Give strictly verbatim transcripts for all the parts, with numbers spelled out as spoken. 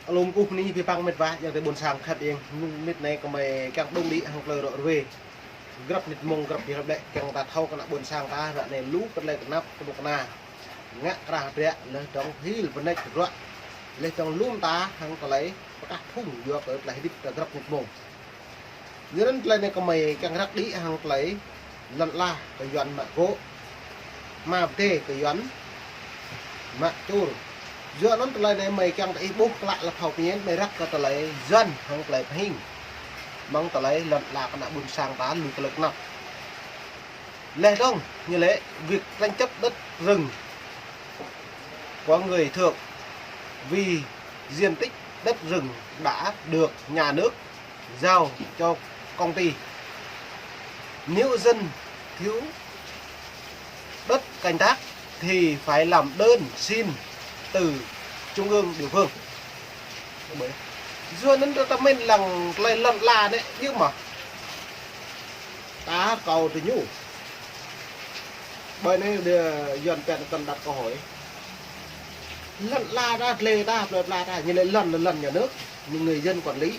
Alum kuh ni pi păng met wa, yang tơ ƀôn sang khăp ing, mĭt anai kơmơi kiăng đung đĭ hăng tơlơi rŏ rơwe. Grăp mĭt mông, grăp pi hlăp lĕ, kiăng ta thâo kơ ană ƀôn sang ta, ră anai lu kơ tơlơi kơnăp, kơnuk kơna. Ngă krah ƀrăk, leh dong hil bơnĕč ruă. Leh dong lum ta, hăng tơlơi pơkah phung, yua kơ tơlơi hơdip ta grăp mĭt mông. Yua anŭn tơlơi anai kơmơi kiăng răk đĭ hăng tơlơi lŏn ala kơ Yuan mă gŏ. Mă pơdai kơ Yuan mă čur. Yua anŭn tơlơi anai mơi kiăng ta ih ƀuh klă lăp thâo pơñen mơi răk kơ tơlơi Yuan hăng tơlơi pơhing. Mơ̆ng tơlơi lŏn ala kơ ană ƀôn sang ta lu kơ lơ̆k năp. Leh dong, ñu lĕ việc tranh chấp đất rừng của người Thượng vì diện tích đất rừng đã được nhà nước giao cho công ty. Nếu dân thiếu đất canh tác thì phải làm đơn xin từ trung ương địa phương. Yua anŭn ta mĭn lăng tơlơi lŏn ala anai, yua mơ̆ ta rơkâo tơ ñu. Ƀơi anai đơ Yuan pĕn kăn đặt câu hỏi. Lŏn ala ta, glai ta, plơi pla ta, ñu lĕ lŏn, lŏn nhà nước, ñu người dân quản lý.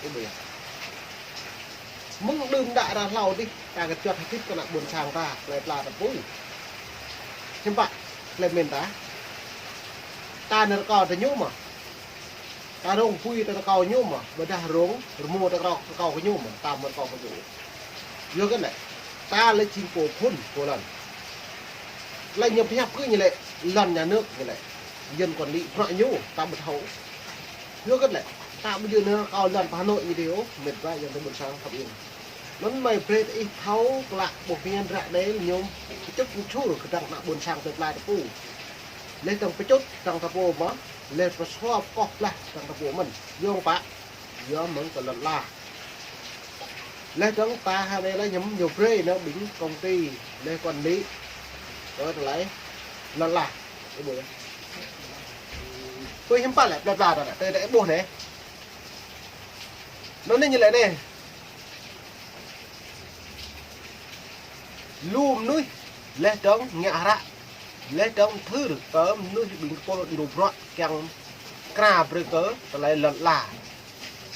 Ơ ƀơi. Mơ̆ng đưm đă ta hlâo dih, ta kơčuăt hơdip kơ ană ƀôn sang ta, plơi pla ta pui. Hiư̆m pă, plơi mĭn ta. Ta nao rơkâo tơ ñu mơ̆. Ta rông pui ta rơkâo ñu mơ̆, ƀôdah rông rơmô ta rơkâo, rơkâo kơ ñu mơ̆, ta mơ̆ rơkâo kơ ñu. Yua kơ anai, ta lĕ jing pô phŭn, pô lŏn. Lĕ ñu pơhiăp kơ ñu lĕ lŏn nhà nước ñu lĕ. Dân quản lý bruă ñu, ta ƀu thâo. Yua kơ anai, ta ƀu djơ̆ nao rơkâo lŏn pơ Hà Nội ñu dih ôh, met wa yang tơ ƀôn sang khăp ing. Anŭn mơi brơi ih thâo klă ƀuh pơñen ră anai ñu pơčŭt pơčur kơdăng ană ƀôn sang plơi pla ta pô. Leh dong pơčŭt dong ta pô mơ̆, leh pơsua pơkoh blah dong ta pô mơ̆n. Yua pă, yua mơ̆ng tơlơi lŏn ala. Leh dong ta hă anai lĕ ñu, ñu brơi nao ƀing công ty, leh quản lý kơ tơlơi lŏn ala. Ơ ƀơi. Pui hiư̆m pă lĕ plơi pla ta anai, tơ ta ƀuh anai. Anŭn anai ñu lĕ anai. Lu mơnuih leh dong ngă hră, leh dong thâo kơ mơnuih ƀing pô dŏ bruă kiăng krah brơi kơ tơlơi lŏn ala.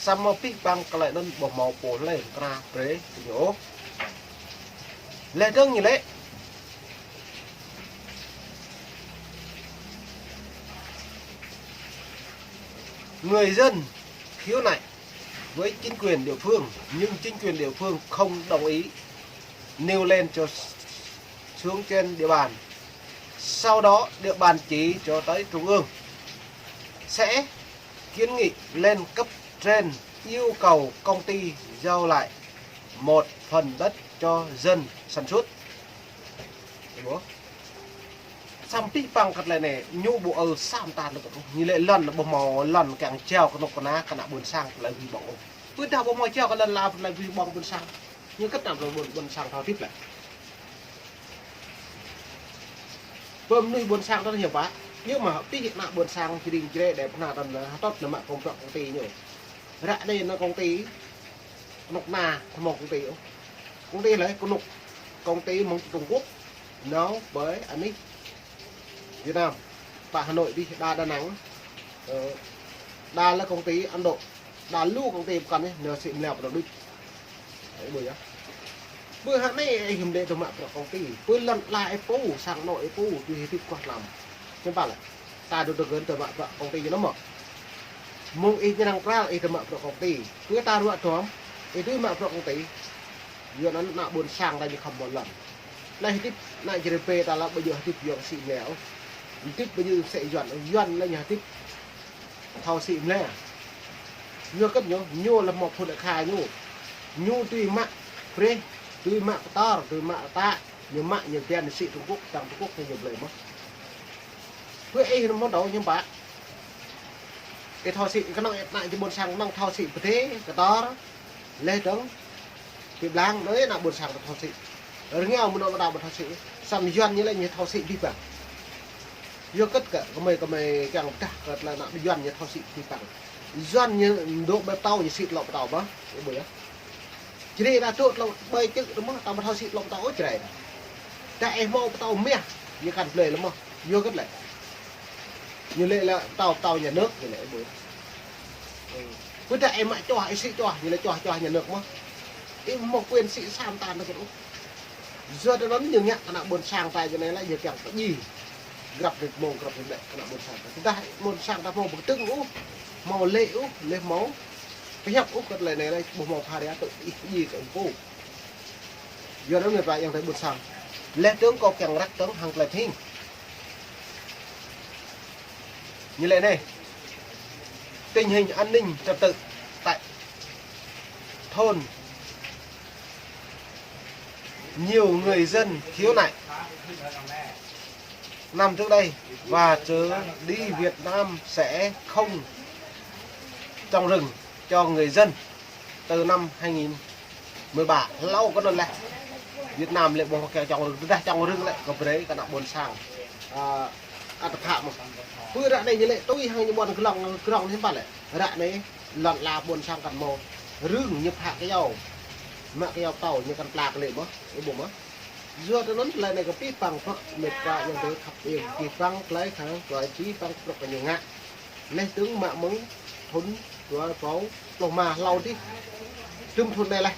Samơ̆ pih păng tơlơi anŭn ƀu hmâo pô hlơi krah brơi kơ ñu ôh. Leh dong ñu lĕ người dân khiếu nại với chính quyền địa phương, nhưng chính quyền địa phương không đồng ý nêu lên cho xuống trên địa bàn. Sau đó địa bàn chỉ cho tới trung ương sẽ kiến nghị lên cấp trên yêu cầu công ty giao lại một phần đất cho dân sản xuất. Ơ ƀơi. Samơ̆ pih păng kơ tơlơi anai, ñu ƀu ơ sa mơta nao kơ ñu lĕ lŏn ƀu hmâo lŏn kiăng jao kơnuk kơna kơ ană ƀôn sang tơlơi wih ƀong ôh. Ƀôdah ƀu hmâo jao kơ lŏn ala tơlơi wih ƀong ƀôn sang. Ñu kơt ană ƀôn, ƀôn sang thâo hơdip lĕ. Pơ mơnuih ƀôn sang ta hiư̆m pă, yua mơ̆ pih ană ƀôn sang Jring Jrai Đê Bơhna ta anai hơtŏt anai mă công ty ñu. Ră anai anŭn công ty, kơnuk kơna, tơ mơ̆ng công ty ôh. Công ty lĕ, kơnuk, công ty mơ̆ng Trung Quốc, nao ƀơi anih Việt Nam, pơ Hà Nội dih, đa Đà Nẵng, ơ, đa lĕ công ty Ấn Độ, đa lu công ty pơkŏn anai, nao sĭ mơleo pơ anŭn đôč. Ơ ƀơi yơh. Ƀơi hă anai ih hơmâo lĕ tơmă bruă công ty. Ƀơi lŏn ala ih pô, sang anŏ ih pô, tui hơdip kơkuh lăm. Hiư̆m pă lĕ. Ta dŏ tơgơ̆n tơmă bruă công ty ñu anŭn mơ̆. Mơ̆ng ih ñu năng pral ih tơmă bruă công ty. Ƀơi ta ruă duăm, ih tui mă bruă công ty. Yua anŭn ană ƀôn sang ta ñu khŏm ƀôn lŏn. Anai hơdip, ană Jrai pơ ta lĕ ƀu djơ̆ hơdip yua kơ sĭ mơleo. Hơdip ƀu djơ̆ mơsĕ Yuan, Yuan lĕ ñu hơdip thâo sĭ mơleo. Yua kơ ñu, ñu lĕ hmâo phŭn akha ñu. Ñu tui mă brơi, tui mă kơtor, tui mă rơta. Ñu mă, ñu pơđar sĭ Trung Quốc, sang Trung Quốc ñu blơi mơ̆n. Ƀơi ih anŭn mơ̆n dŏ hiư̆m pă. Ih thâo sĭ, kơnơ̆ng ih ană ƀôn sang kơnơ̆ng thâo sĭ pơdai, kơtor. Leh dong, pi blang, anai ană ƀôn sang ta thâo sĭ. Rơngiao mơnuih ta ƀu thâo sĭ. Samơ̆ Yuan ñu lĕ ñu thâo sĭ abih bang. Yua kơ kơ, kơmơi, kơmơi kiăng pơdah kơ tơlơi ană Yuan ñu thâo sĭ abih bang. Yuan ñu dŏ ƀơi pơtâo ñu sĭ tlŏ pơtâo mơ̆n, ơ ƀơi yơh. Jrai ta dŏ tlŏ ƀơi čư̆ tơ mơ̆n, ta ƀu thâo sĭ tlŏ pơtâo ôh Jrai ta. Đa ih hmâo pơtâo mah, ñu kăn blơi lĕ mơ̆n. Yua kơ tơlơi. Ñu lĕ lĕ pơtâo, pơtâo nhà nước, ñu lĕ ơ ƀơi. Ƀu dah ih mă čoh, ih sĭ čoh, ñu lĕ čoh, čoh ñu nơ̆k mơ̆. Ih mơ̆ quyền sĭ sa mơta nơ̆k ôh. Yua anŭn ñu ngă kơ ană ƀôn sang ta jơ anai lĕ ñu kiăng pơjing. Grăp rĭm mông, grăp rĭm lĕ kơ ană ƀôn sang ta. Tơdah ƀôn sang ta hmâo pơkơdơ̆ng ôh, hmâo lĕ ôh, lĕ hmâo pơhiăp ôh kơ tơlơi anai lĕ ƀu hmâo phara tŭ ih pơjing kơ ung pô. Yua anŭn mơ̆ ba yang tơi ƀôn sang. Lĕ dơ̆ng kâo kiăng răk dơ̆ng hăng tơlơi hing. Ñu lĕ anai, tình hình an ninh trật tự tại thôn, nhiều người dân khiếu nại năm trước đây và trở đi Việt Nam sẽ không trồng rừng cho người dân từ năm hai nghìn mười ba. Hlâo kơ anŭn lĕ Việt Nam lĕ ƀu kiăng trồng rừng, tơdah trồng rừng lĕ kơ brơi kơ ană ƀôn sang. Ơ, ăt tơpă mơ̆n. Pơ ră anai ñu lĕ tui hăng ñu ƀuăn glông, glông hiư̆m pă lĕ. Ră anai lŏn ala ƀôn sang kăn hmâo rơ̆ng ñu phă kơyâo. Mă kơyâo pơtâo ñu kăn pla kơ lĕ mơ̆, ih ƀuh mơ̆. Yua anŭn tơlơi anai kơ pih păng pơ̆ mĕt wa yang tơi khăp eng, pih păng tơlơi khăng tơlơi pih păng prŏk kơ ñu ngă. Lĕ dơ̆ng mă mơ̆ng thŭn dua rơbâo pluh rơma hlâo dih. Tơm thŭn anai lĕ.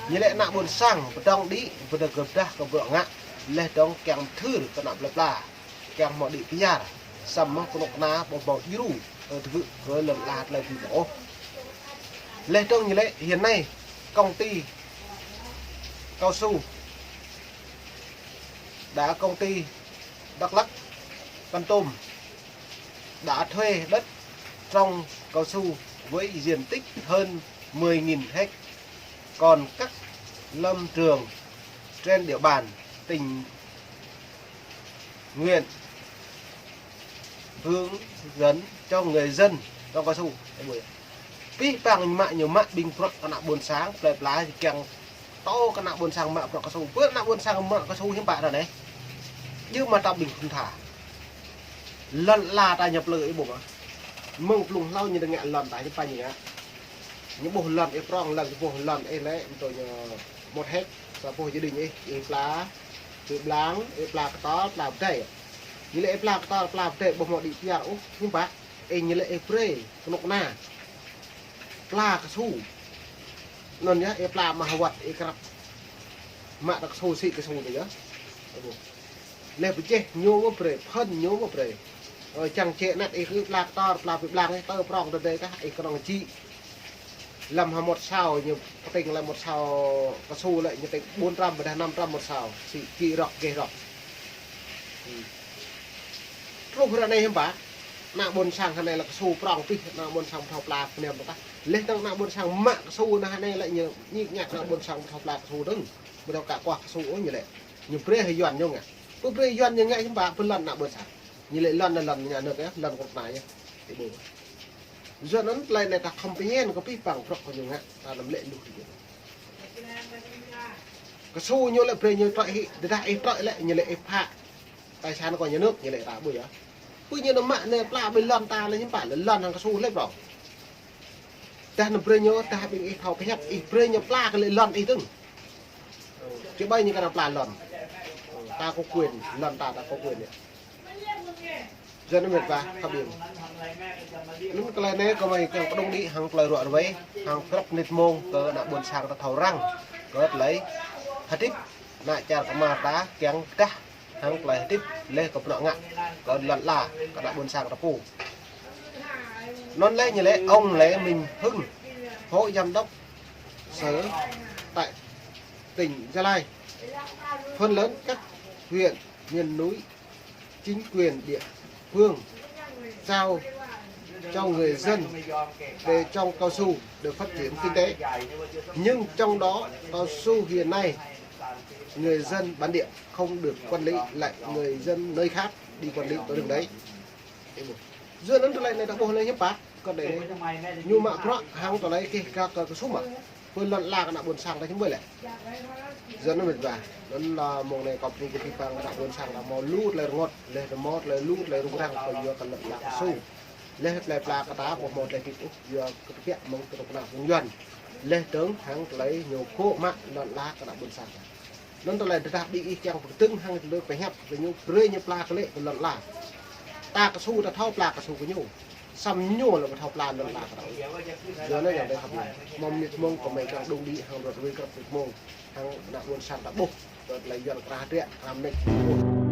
Ñu lĕ ană ƀôn sang pơdŏng đĭ, pơdŏng gơ̆p dah kơ bruă ngă. Lĕ dơ̆ng kiăng thưr kơ ană plơi pla. Kiăng hmâo đĭ pơyar. Samơ̆ kơnuk kơna ƀu hmâo djru, ơ, tơgŭ kơ lŏn ala tơlơi pih păng ôh. Lĕ dơ̆ng ñu lĕ hiện nay công ty cao su đã, công ty Đắk Lắk Kon Tum đã thuê đất trồng cao su với diện tích hơn mười nghìn héc, còn các lâm trường trên địa bàn tỉnh nguyện hướng dẫn cho người dân trồng cao su. Pih păng ñu mă, ñu mă ƀing prŏk kơ ană ƀôn sang, plơi pla kiăng tŏ kơ ană ƀôn sang mă prŏk cao su. Pơ ană ƀôn sang mă cao su hiư̆m pă ră anai. Djơ̆ mă ta ƀing khun tha. Lŏn ala ta ñu plư ih ƀuh mơ̆. Mơ̆ng blung hlâo ñu ngă lŏn ta hiư̆m pă ñu ngă. Ñu ƀuh lŏn ih prŏng lăng, ñu ƀuh lŏn ih lĕ, mơ̆ tơ ñu một héc, sa boh gia đình ih, ih pla, ih blang, ih pla kơtor, pla pơdai. Ñu lĕ ih pla kơtor, pla pơdai, ƀu hmâo đĭ pơyar ôh, hiư̆m pă. Ih ñu lĕ ih brơi kơnuk kơna pla cao su. Anŭn yơh, ih pla mă hơwăt, ih krăp. Mă ta cao su, sĭ cao su tơ yơh. Lĕ pơjeh ñu mơ̆ brơi, phŭn ñu mơ̆ brơi. Ơ, čang čĕ năt ih kơ pla kơtor, pla pơblang ih, tơ prŏng tơdơi kah, ih kơnơ̆ng čĭ. Lăm ha một sào ñu pơting lăm một sào cao su lĕ ñu tĭng bốn trăm ƀôdah năm trăm một sào. Sĭ čĭ rŏk, gêh rŏk. Truh ră anai hiư̆m pă. Ană ƀôn sang hơnai lĕ cao su prŏng pih, ană ƀôn sang ƀu thâo pla pơnem tah. Lĕ dơ̆ng ană ƀôn sang mă cao su anai hơnai lĕ ñu ñik ñak ană ƀôn sang ƀu thâo pla cao su dơ̆ng. Ƀu thâo kơ kuah cao su ôh ñu lĕ. Ñu brơi hăng Yuan ñu ngă. Pơ brơi Yuan ñu ngă hiư̆m pă, pơ lŏn ană ƀôn sang. Ñu lĕ lŏn anai lŏn ñu ngă nơ̆k yơh, lŏn kơnuk kơna yơh. Ih ƀuh. Yua anŭn tơlơi anai ta khŏm pơñen kơ pih păng prŏk kơ ñu ngă, ta anăm lĕ luh tui ñu. Cao su ñu lĕ brơi ñu trŏ hĭ, tơdah ih trŏ lĕ ñu lĕ ih phă. Tài sản của nhà nước ñu lĕ ta ƀuh yơh. Pơ ñu anŭn mă anai pla ƀơi lŏn ta lĕ hiư̆m pă, lŏn hăng cao su lĕ prŏng. Tơdah anŭn brơi ñu, tơdah ƀing ih thâo pơhiăp, ih brơi ñu pla kơ lĕ lŏn ih dơ̆ng. Či ƀai ñu kơ ană pla lŏn. Ta có quyền, lŏn ta, ta có quyền yơh. Yua anŭn mĕt wa khăp eng. Anŭn tơlơi anai kơmơi kiăng pơdŏng đĭ hăng tơlơi ruă ruai, hăng grăp mơnit mông kơ ană ƀôn sang ta thâo răng. Kơ tơlơi hơdip, ană čar kơmar ta kiăng pơdah hăng tơlơi hơdip lĕ kơ bruă ngă, kơ lŏn ala, kơ ană ƀôn sang ta pô. Anŭn lĕ ñu lĕ ông Lê Minh Hưng, phó giám đốc sở tại tỉnh Gia Lai. Phần lớn các huyện, miền núi, chính quyền địa phương giao cho người dân để trồng cao su để phát triển kinh tế. Nhưng trong đó cao su hiện nay người dân bản địa không được quản lý, lại người dân nơi khác đi quản lý cái rừng đấy. Yua anŭn tơlơi anai ta ƀuh lĕ hiư̆m pă, kơ anai. Ñu mă prŏk hăng tơlơi kih kak kơ, kơ sum mă. Pơ lŏn ala kơ ană ƀôn sang ta hiư̆m ƀơi lĕ. Yua anŭn mĕt wa. Anŭn lĕ mông anai kâo pơring kơ pih păng kơ ană ƀôn sang ta hmâo lu tơlơi rơngot, lĕ hmâo tơlơi lu tơlơi rŭng răng, kơ yua kơ lŏn ala kơ su. Lĕ plơi pla kơ ta ƀu hmâo tơlơi hơdip ôh, yua kơ tơbiă mơ̆ng kơnuk kơna phung Yuan. Lĕ dơ̆ng hăng tơlơi ñu kơ mă lŏn ala kơ ană ƀôn sang ta. Anŭn tơlơi tơdah ƀing ih kiăng pơkơdơ̆ng hăng tơlơi pơhiăp kơ ñu, brơi ñu pla kơ lĕ kơ lŏn ala. Ta kơ su ta thâo pla kơ su kơ ñu. Samơ̆ ñu lĕ ƀu thâo pla anŭn la kơ tơlơi. Yua anŭn yơh tơlơi khăp. Mơ̆ng mĭt mơ̆ng kơ mơi kiăng đung đĭ hăng rơ̆t rui krăp mĭt mơ̆ng. Hăng ană ƀôn sang ta ƀuh, rơ̆t lĕ Yuan krah drek, krah mĕč.